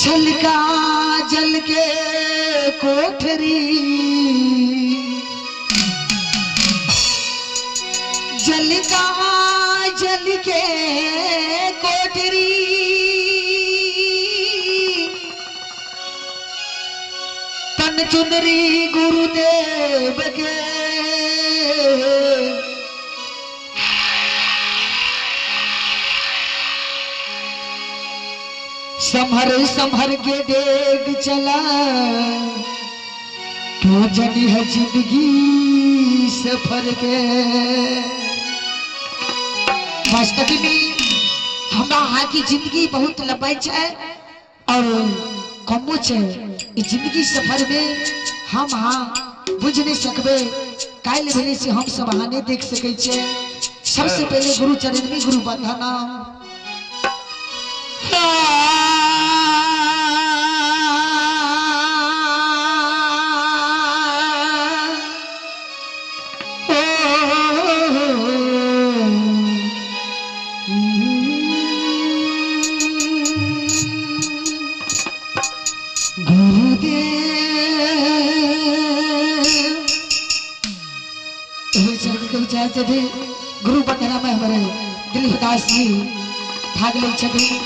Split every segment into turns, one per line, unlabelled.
छलका जल के कोठरी, जलका जल के कोठरी, तन चुनरी गुरुदेव के। संभर संभर के डेग चला, क्यों जनी है जिंदगी सफर के। वास्तव में हमरा अहाँ की जिंदगी बहुत लंबा है और कमो है। जिंदगी सफर में हम हाँ बुझ नहीं सकबे, काल्हि भेले से हम सब अहाँ नहीं देख सकै छे। सबसे पहले गुरु चरण में गुरु बंधना। गुरु वंदना में हमारे दिलीप दास जी भाग ले छथिन।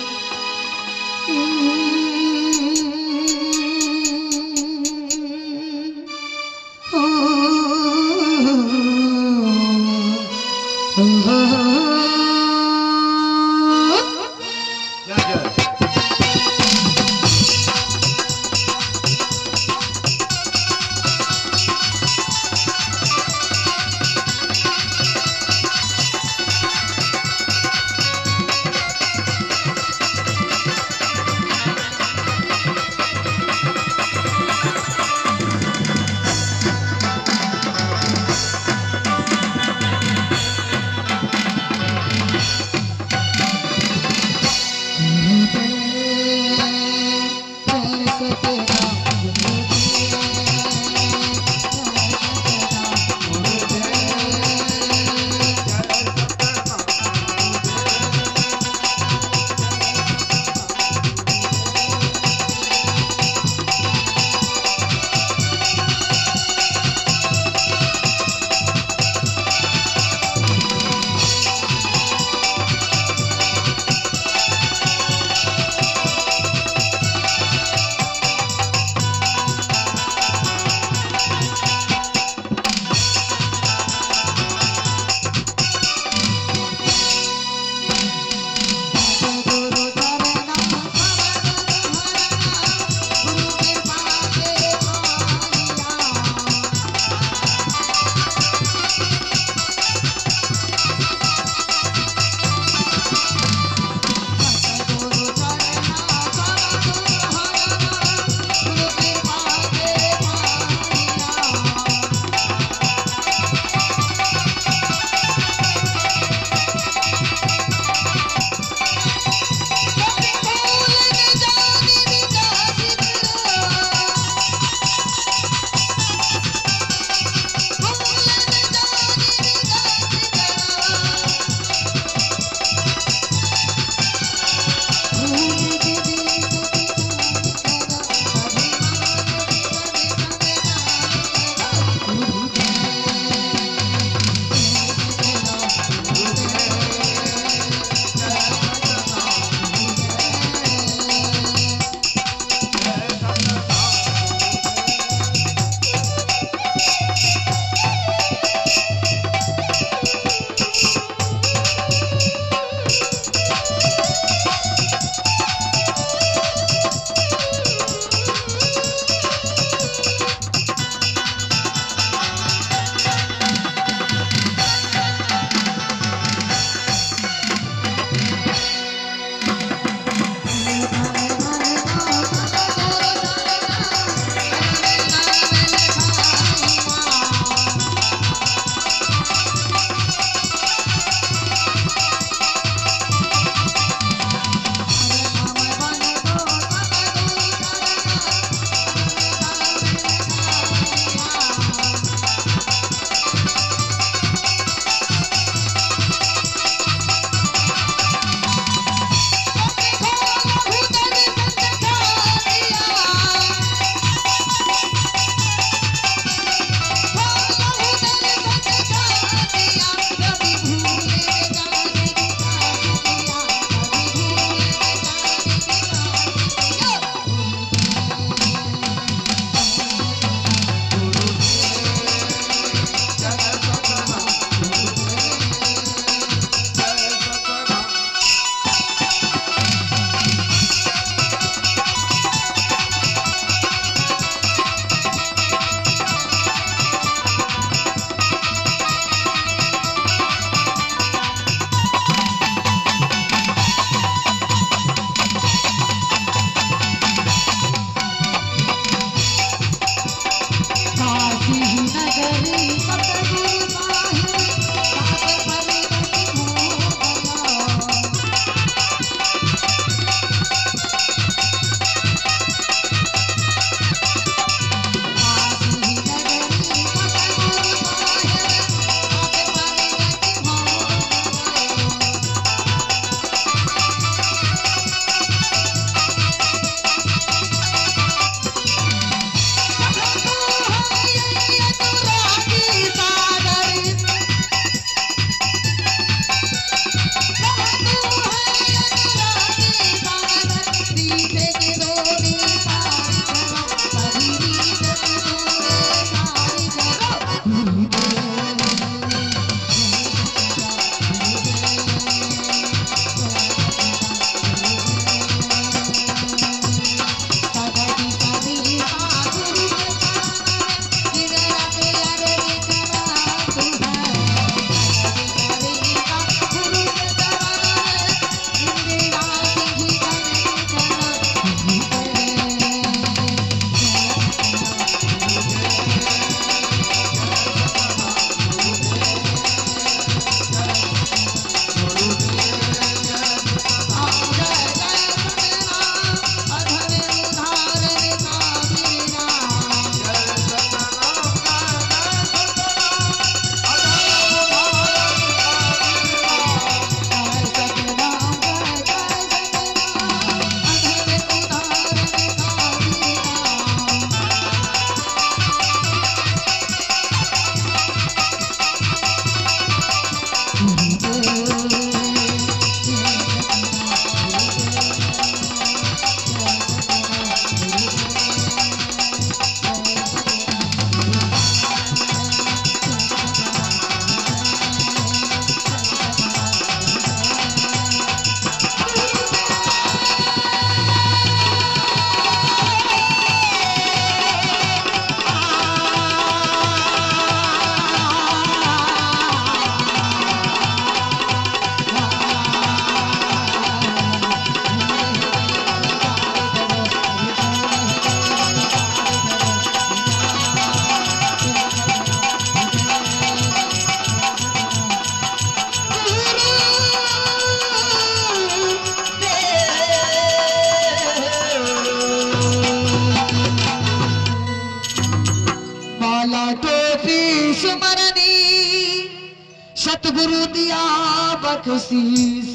बख्शीश।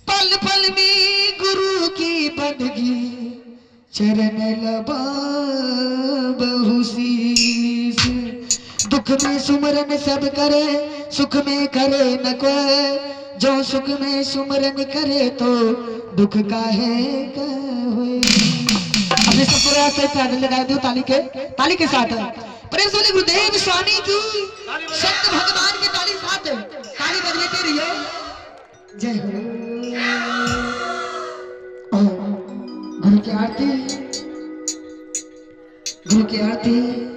पल पल में गुरु की बंदगी, चरण लबा बहुशीस। दुख में सुमरन सब करे, सुख में करे न कोई। जो सुख में सुमरन करे तो दुख काहे होए। अपने सब पूरा से लगा दो ताली के साथ। प्रेम से गुरुदेव स्वामी की, संत भगवान के ताली साथ ताली बजते रहिए। जय हो। गुरु की आरती, गुरु की आरती।